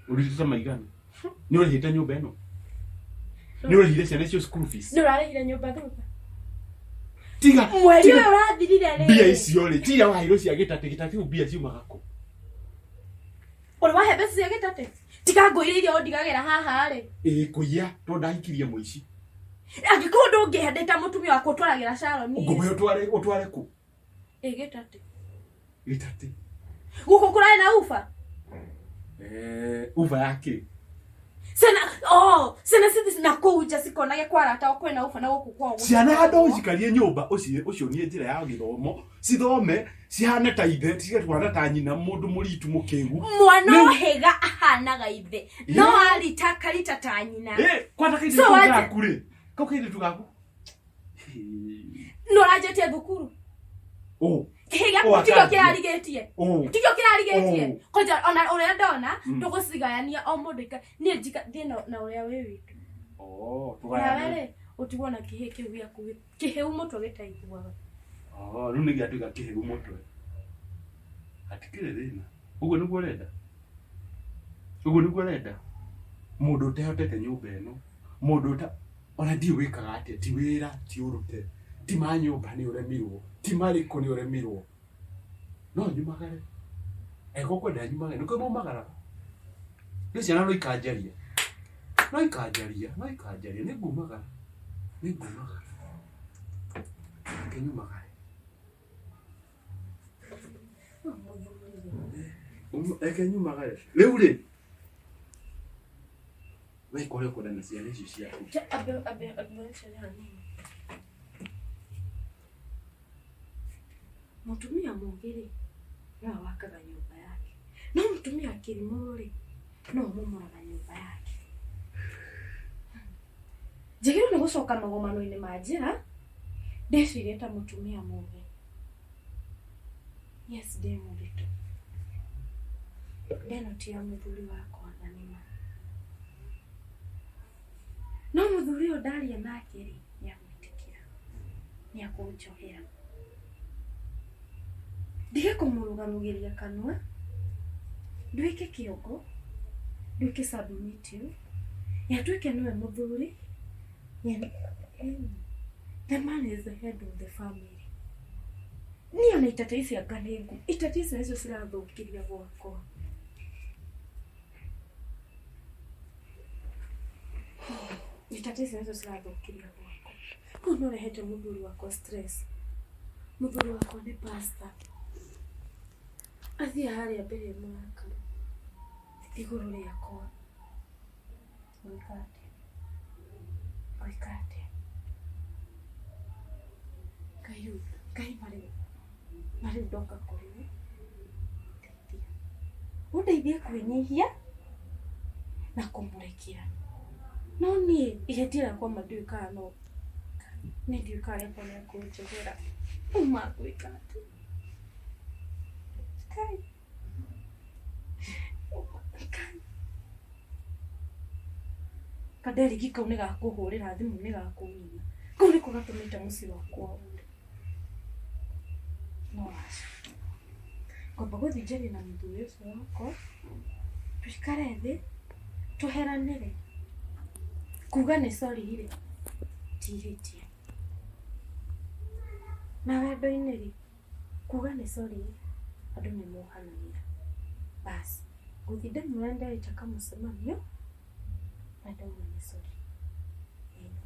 Ũrutĩte maigana nĩ ũrĩhĩte nyũmba ĩno nĩ ũrĩhire ciana icio school fees. Nĩ ũrarĩhire nyũmba thutha. Tiga Mweri tiga ũyũ ũrathirire rĩ. Mbia icio rĩ tiga waheirwo cia gĩtatĩ gĩtatĩ rĩu mbia ciumaga kũ? Ũrĩ wahe mbeca cia gĩtatĩ? Tiga ngũire iria ũndigagĩra haha rĩ. Ĩĩ kũiya tondũ ndahikirie mũici. Angĩkorwo ndũngĩhe ndĩ ta mũtumia wakwa ũtwaragĩra Sharon. Ngũhe ũtware ũtware kũ? Ĩ gĩtatĩ. Gĩtatĩ. Gũkũ kũrarĩ na uba. Eh, uva yake Ciana oh, ciana cithi na kũu nja cikonage kwa arata o kwĩna uba na gũkũ kwao ciana handå gũtikoragwo. ũcikarie nyũmba ũcionie njĩra ya gĩthomo cithome cihane ta ithe tige kũhana ta nyina mũndũ mũritu mũkĩgu. Mwana Rĩu- ũhĩga ahanaga ithe no Yeah. arita akarita ta nyina. Eh, kwata kairĩtu So kau what- gaku rĩ kau kairĩtu gaku. No ũranjĩtie thukuru Ũ, kĩhĩ Ũ, gĩaku tikĩo akanjia. kĩrarigĩtie ũ. tikĩo kĩrarigĩtie. Oh. Kwanja ona ũrĩa ndona tũgũcigayania o mũndũ niĩ njika thiĩ na ũrĩa wĩ wiki. Oh, Nawe tũgayane. rĩ ũtigwo na kĩhĩ kĩu gĩaku kĩhĩu mũtwe gĩtaiguaga. Oh, rĩu nĩ gĩatuĩka kĩhĩu mũtwe. Hatikĩrĩ thĩna. Ũguo nĩguo ũrenda? Ũguo nĩguo ũrenda? Mũndũ ũtehotete nyũmba ĩno, mũndũ ũta ona ndiũ wĩkaga atĩa, ti wĩra, ti ũrute, ti ma nyũmba nĩ ũremirwo, ti marĩkũ nĩ ũremirwo. No nyumagare. Angĩkorwo ũkwenda nyumagare, nĩkũrĩ maumagaraga. Nĩ ciana no ikanjaria. No ikanjaria, no ikanjaria, nĩ ngumagara. Nĩ ngumagara. Reke nyumagare. Reke nyumagare. Rĩu rĩ, weka ũrĩa ũkwenda na ciana icio ciaku. Ambe weterere hanini. Mũtumia mũũgĩ rĩ nowe wakaga nyũmba yake, no mũtumia kĩrimũ rĩ nowe ũmomoraga nyũmba yake. Njagĩrĩirwo nĩ gũcoka magomano-inĩ ma njĩra ndĩcirie ta mũtumia mũũgĩ. Yes, ndĩ mũritũ. Ndeno ti ya mũthuri wakwa na nĩ ma. No mũthuri ũyũ ndaria nake rĩ nĩ agwĩtĩkĩra, nĩ akũnjohera. Ndige kũmũrũgarũgĩria kanua, nduĩke kĩongo, nduĩke submissive, ye atuĩke nĩwe mũthuri, the man is the head of the family. Niĩ ona itata ici anga nĩ itata ici nĩcio cirathũkĩria gwakwa. Itata ici nĩcio cirathũkĩria gwakwa. Rĩu nĩ ũrehete mũthuri wakwa stress. Mũthuri wakwa nĩ pastor. Athiĩ harĩa mbere ya mũrakaru igũrũ rĩakwa. Ngwĩka atĩa? Ngwĩka atĩa? Ngai rĩu, Ngai marĩu, marĩu ndoka kũrĩ we. Ndeithia. Ũndeithie kwĩnyihia na kũmũrekera. No niĩ ihĩtia rĩakwa ma ndiũĩ kana no niĩ ndiũĩ kana rĩakwa nĩ ekũnjohera. Rĩu ma ngwĩka atĩa? Ngai. Ngai. Kanderiki kau nĩ gakũhũrĩra thimũ nĩ gakũnina. Kau nĩko gatũmĩte mũciĩ wakwa ũre. No aca. Ngwamba gũthiĩ njarie na mũthuri ũcio wakwa, tũikare thĩ, tũheranĩre. Kuga nĩ sorry rĩ, ti ihĩtia. Na wendo-inĩ rĩ, kuga nĩ sorry rĩ, andũ nĩ mohanagĩra. Bas, ngũthiĩ ndĩmwĩre nĩndĩreta kamũcemanio, na ndauga nĩ sorry. Ĩni.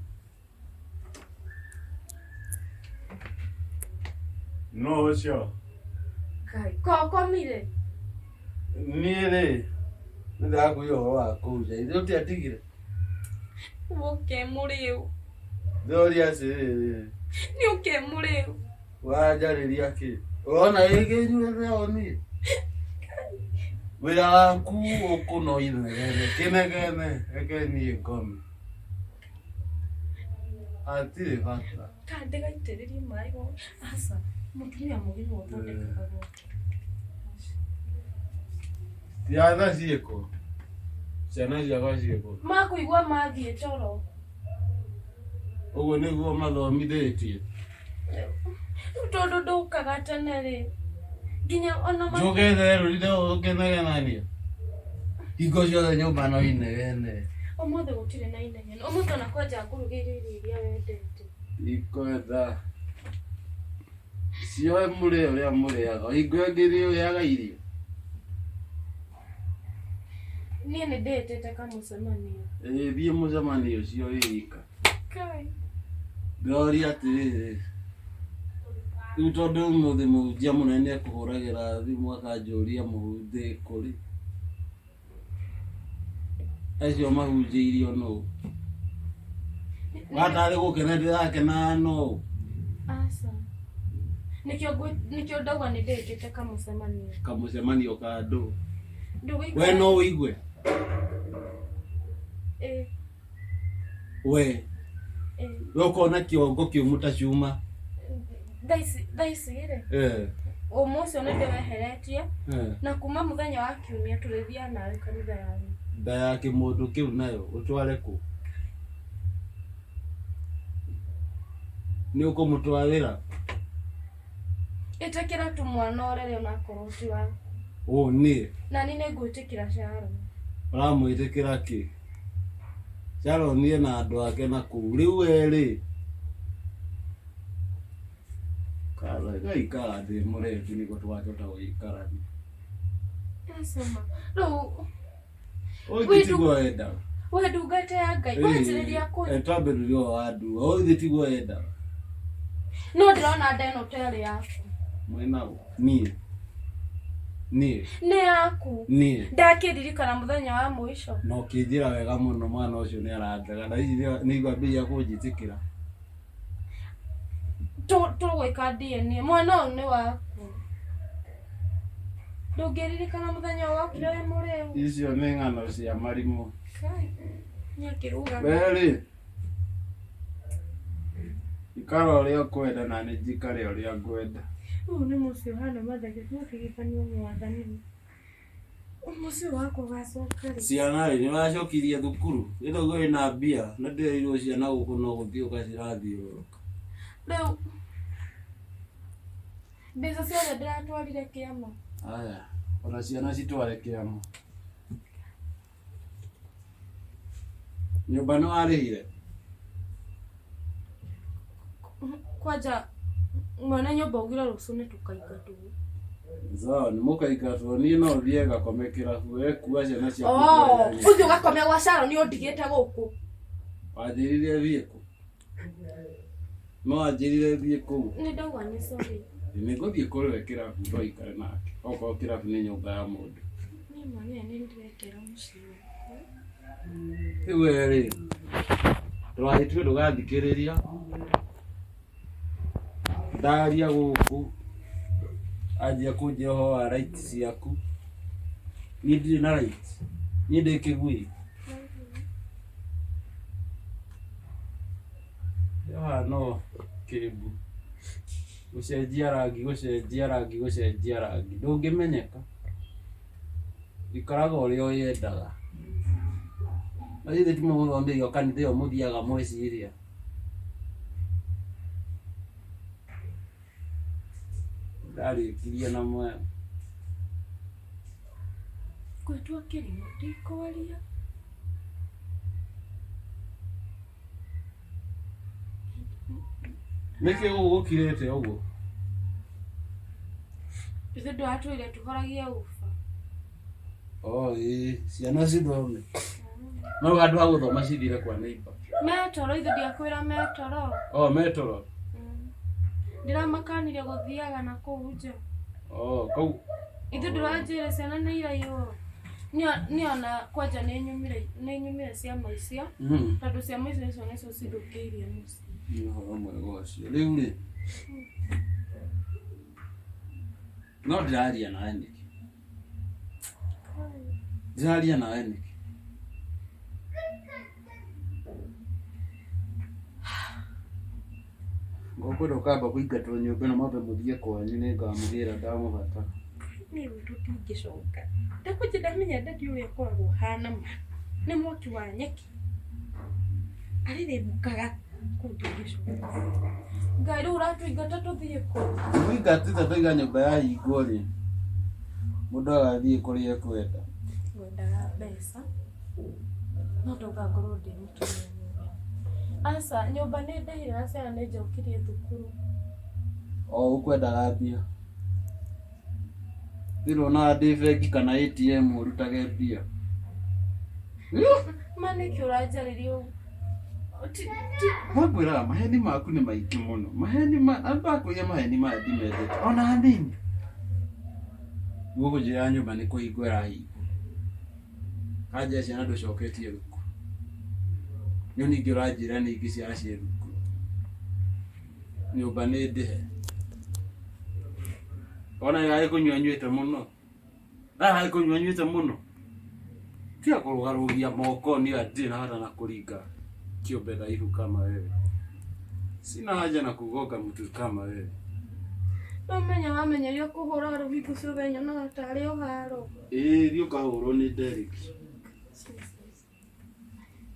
No ũcio. Ngai, ko ũkomire? Niĩ rĩ nĩ ndĩrakwĩra ũhoro wa kũu nja ithuĩ tũtiatigire. Ũke mũrĩu. Ndĩroria atĩrĩrĩ. Nĩ ũke mũrĩu. Wanjarĩria kĩ? Ũrona ĩngĩnyuĩre o niĩ? Wĩra waku ũkũno inegene kĩnegene reke niĩ ngome. Hatirĩ bata. Ka ndĩgaitĩrĩrie maĩ go. Aca, mũtumia mũũgĩ nĩwe ũthondekaga gwake. Ciana ciĩkũ? Ciana ciakwa ciĩkũ? Makũigua mathiĩ toro. Ũguo nĩguo mathomithĩtio. Rĩu tondũ ndũkaga tene rĩ, nginya ona ma Njũke therũrire ũkĩnegenania. Hingo ciothe nyũmba no inegene. Ũmũthĩ gũtirĩ na inegene. Ũmũthĩ ona kwanja ngũrugĩire irio iria wendete. Ikwenda. Cioe mũrĩe ũrĩa mũrĩaga. Hingo ĩngĩ nĩ ũrĩaga irio. Niĩ nĩ ndĩĩtĩte kamũcemanio. Ĩĩ thiĩ mũcemanio ũcio wĩ wika. Ngai. Ndĩroria atĩrĩrĩ, rĩu tondũ ũmũthĩ mũhunjia mũnene nĩ ekũhũragĩra thimũ akanjũria ndĩ kũ rĩ, Acio mahunjĩirio nũ? Watarĩ gũkena ndĩrakena nũ? Aca. Nĩkĩo nĩkĩo ndauga nĩ ndĩkĩte kamũcemanio. Kamũcemanio ka ndũ. Ndũgũikara. We no ũigue? Ĩ. We. Ĩ. We ũkona kĩongo kĩũmũ ta cuma. Thaa ici rĩ. Eh. Ũmũ ũcio nĩ ndĩweheretie. Eh. Na kuma mũthenya wa kiumia tũrĩthiaga nawe kanitha yanyu. Nda ya kĩmũndũ kĩu nayo ũtware kũ? Nĩ ũkũmũtwarĩra? Ĩtĩkĩra tu mwana ũrere onakorwo ti waku. Ũ niĩ? Na niĩ nĩngwĩtĩkĩra Sharon. Ũramwĩtĩkĩra kĩ? Sharon ena andũ ake na kũu. Rĩu we rĩ, gaikara thĩ mũrebi nĩguo tũgakĩhota gũikarania. Acoma. Rĩu Ũyũ tiguo wendaga. We ndungata ya Ngai, wanjĩrĩria kũ? Twambĩrĩria ũhoro wa ndua. Ũyũ tiguo wendaga. No ndĩrona nda ĩno ta ĩrĩ yaku. Mwena ũ? Niĩ. Niĩ. Nĩ yaku. Niĩ. Ndakĩririkana mũthenya wa mũico. Na ũkĩnjĩra wega mũno mwana ũcio nĩ aranjaga na hihi nĩ igwambĩrĩria kũnjĩtĩkĩra. Tũgwĩka DNA. Mwana ũyũ nĩ waku. Ndũngĩririkana mũthenya wokire wĩ mũrĩu. Icio nĩ ng'ano cia marimũ. Kai, nĩakĩruga. We rĩ, ikara ũrĩa ũkwenda na nĩ njikare ũrĩa ngwenda. Ũyũ nĩ mũciĩ ũhana mathenge mũtigithania mwathani. Mũciĩ wakwa ũgacoka rĩ? Ciana rĩ, nĩ ũracokirie thukuru? Gĩthogo wĩna mbia na ndĩrerirwo ciana gũkũ no gũthiũka cirathiũrũrũka. Rĩu mbeca ciothe ndĩratwarire kĩama. Aya, ona ciana citware kĩama. Nyũmba nĩ warĩhire? Kwanja mwene nyũmba augire rũciũ nĩ tũkaingatwo. Sawa, nĩ mũkaingatwo niĩ no thiĩ ngakome kĩrabu we kua ciana ciaku. Oh, ũthiĩ ũgakome gwa Sharon ũndigĩte gũkũ. Wanjĩrire thiĩ kũ? No wanjĩrire thiĩ kũu. Nĩ ndauga nĩ sorry. Nĩ ngũthiĩ kũrĩ we kĩrabu twaikare nake. Okorwo kĩrabu nĩ nyũmba ya mũndũ. Niĩ mwenyewe nĩ ndĩretera mũciĩ wakwa. Rĩu we rĩ, ndũgagĩtue ndũgathikĩrĩria. Ndaria gũkũ anjia kũnjĩra ũhoro wa right ciaku. Niĩ ndirĩ na right. Niĩ ndĩ kĩgui. Haha no kĩmbu. Gũcenjia rangi, gũcenjia rangi, gũcenjia rangi. Ndũngĩmenyeka. Ikaraga ũrĩa ũyendaga. Na githĩ ti mũgũthomithio kanitha ĩyo mũthiaga mweciria. Ndarĩkirie na mwena. Ngwĩtua kĩrimũ ndikwaria. Nĩkĩ ũguo gũkirĩte ũguo? Ithuĩ ndĩratwĩire tũhoragie uba. Oh, ĩĩ, ciana cithome. No handũ ha gũthoma cithire kwa neighbor. Metoro ithuĩ ndiakwĩra metoro. Oh, metoro. Ndĩramakanire gũthiaga na kũu nja. Oh, kau. Ithuĩ ndũranjĩra ciana nĩ iraiywo. Niĩ ona kwanja nĩ nyumire ciama icio tondũ ciama icio nĩcio nĩcio cithũkĩirie mũciĩ. Nĩ ũhoro mwega ũcio. Rĩu rĩ, no ndĩraria nawe nĩkĩ? Ndĩraria nawe nĩkĩ? Ngũkwenda ũkamba kũingatwo nyũmba ĩno mwambe mũthiĩ kwanyu nĩngamũgĩra ndamũbata. Niĩ gwitũ ndingĩcoka. Ndakwanja ndamenya ndadi ũrĩa akoragwo ahana ma. Nĩ mwaki wa nyeki. Arĩrĩmbũkaga kũu ndingĩcoka. Ngai rĩu ũratũingata tũthiĩ kũ? Mũingatĩte tũiga nyũmba yahingwo rĩ, mũndũ agathiĩ kũrĩa ekwenda. Ngwendaga mbeca no ndauga ngorwo ndĩ mũtumia mwega. Aca nyũmba nĩ ndĩhire na ciana nĩ njokirie thukuru. O ũkwendaga mbia. Ndĩrona ndĩ bengi kana ATM ũrutage mbia. Ma nĩkĩ ũranjarĩria ũguo? Ngwĩraga maheni maku nĩ maingĩ mũno. Maheni ma ndakwĩria maheni maya ndimendete ona hanini. Gũkũnjĩra nyũmba nĩ kũhingwo ĩrahingwo. Kanja ciana ndũcoketie thukuru. Nĩ ningĩ ũranjĩra ningĩ ciana ciĩ thukuru. Nyũmba nĩ ndĩhe. Ona ĩrarĩ kũnyua nyuĩte mũno. Ararĩ kũnyua nyuĩte mũno. Tiga kũrũgarũgia moko niĩ ndirĩ na bata na kũringa kĩũmbe dhaifu kama wewe. Sina haja na kugonga mtu kama wewe. No menya wamenyerio kũhũra rũhingo ciothe nyonaga tarĩ o haro. Ĩĩ thiĩ ũkahũrwo nĩ Derek.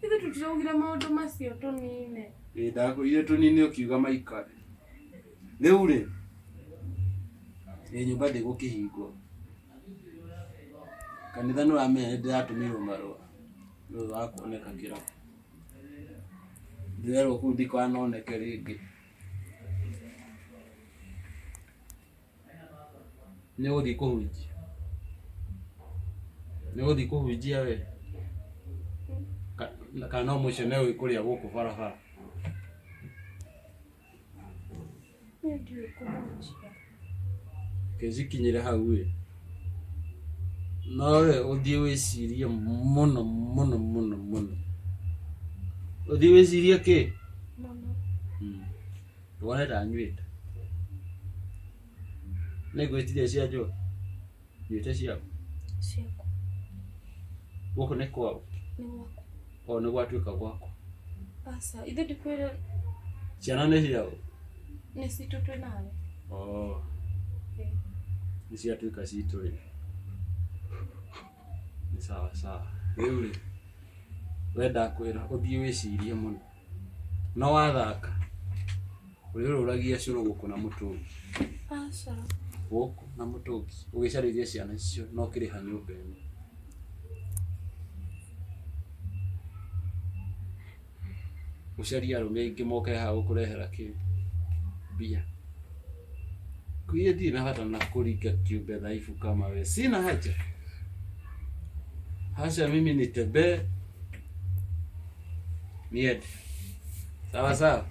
Ithuĩ tũtiraugire maũndũ macio tũnine. Ĩĩ ndakwĩrire tũnine ũkiuga maikare. Rĩu rĩ, ĩ nyũmba ndĩgũkĩhingwo. Kanitha nĩ ũramenya nĩ ndĩratũmĩirwo marũa nĩ ũndũ wa kuoneka kĩrabu. Ndĩrerwo kũu ndikanoneke rĩngĩ. Nĩ ũgũthiĩ kũhunjia? Nĩ ũgũthiĩ kũhunjia we? Kana no mũcene wĩ kũrĩa gũkũ barabara? Niĩ ndiũĩ kũhunjia. Reke cikinyĩre hau ĩ. No we ũthiĩ wĩcirie mũno mũno mũno mũno. Ũthiĩ wĩcirie kĩ? Mũno. Ndũkone ta nyuĩte. Nĩ ngwĩtirie cia njohi? Nyuĩte ciaku? Ciaku. Gũkũ nĩ kwaũ? Nĩ gwaku. O nĩ gwatuĩka gwaku. Aca, ithuĩ ndikwĩra. Ciana nĩ ciaũ? Nĩ citũ twĩ nawe. Oh. Nĩ ciatuĩka citũ rĩ. Nĩ sawa sawa. Rĩu rĩ, we ndakwĩra ũthiĩ wĩcirie mũno. No wathaka, ũrĩũrũragia cũrũ gũkũ na mũtũngi. Aca. Gũkũ na mũtũngi ũgĩcarĩria ciana icio na ũkĩrĩha nyũmba ĩno. Ũcarie arũme aingĩ moke haha gũkũrehera kĩ? Mbia. Kuia ndirĩ na bata na kũringa kiumbe dhaifu kama we. Sina haja. Hasha mimi nitembee niende. Sawa sawa.